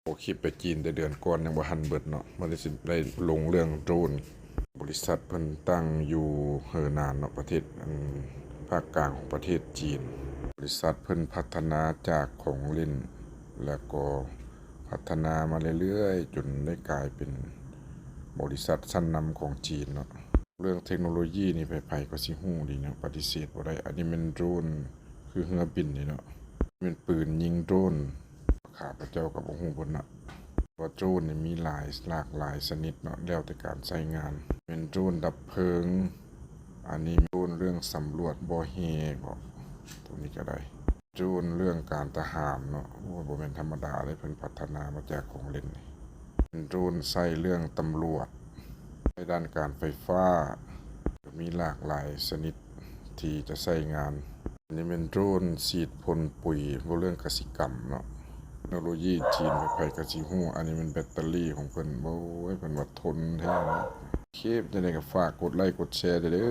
ອອກຄລິບໄປຈີນແຕ່ເດືອນກ່ອນຍັງບໍ່ທັນເບິດເນາະ ມື້ນີ້ຊິໄດ້ລົງເລື່ອງໂດຣນ. ບໍລິສັດເພິ່ນຕັ້ງຢູ່ເຫີໜານເນາະ ປະເທດ ອັນ ພາກກາງຂອງປະເທດຈີນ. ບໍລິສັດເພິ່ນພັດທະນາຈາກຂອງຫຼິ້ນ ແລ້ວກໍພັດທະນາມາເລື້ອຍໆ ຈົນໄດ້ກາຍເປັນບໍລິສັດຊັ້ນນຳຂອງຈີນເນາະ. ເລື່ອງເທັກໂນໂລຢີນີ້ໃຜໆກໍຊິຮູ້ດີເນາະ ປະຕິເສດບໍ່ໄດ້. ອັນນີ້ແມ່ນໂດຣນ ຄືເຮືອບິນນີ້ເນາະ ແມ່ນປືນຍິງໂດຣນ. ຂ້າພະເຈົ້າກໍບໍ່ຮູ້ເບິດເນາະ ວ່າໂດຣນນີ້ມີຫຼາຍ ຫຼາກຫຼາຍຊະນິດເນາະ ແລ້ວແຕ່ການໃຊ້ງານ. ແມ່ນໂດຣນດັບເພີງ, ອັນນີ້ໂດຣນເລື່ອງສຳຫຼວດບໍ່ແຮ່ບໍ ໂຕນີ້ກໍໄດ້. ໂດຣນເລື່ອງການທະຫານເນາະ ໂອ້ຍ ບໍ່ແມ່ນທຳມະດາເດ້ ເພິ່ນພັດທະນາມາຈາກຂອງຫຼິ້ນນີ້. ແມ່ນໂດຣນໃຊ້ເລື່ອງຕຳຫຼວດ, ໃນດ້ານການໄຟຟ້າ ກໍມີຫຼາກຫຼາຍຊະນິດທີ່ຈະໃຊ້ງານ. ອັນນີ້ແມ່ນໂດຣນສີດພົ່ນປຸຍ ເວົ້າເລື່ອງກະສິກຳເນາະ. ເທັກໂນໂລຢີຈີນໃຜໆກໍຊິຮູ້. ອັນນີ້ແມ່ນແບັດເຕີຣີຂອງເພິ່ນ ໂອ້ຍ ເພິ່ນວ່າທົນແທ້ເນາະ. ໂອເຄ ຈັ່ງໃດກໍຝາກກົດໄລ້ກົດແຊແດ່ເດີ.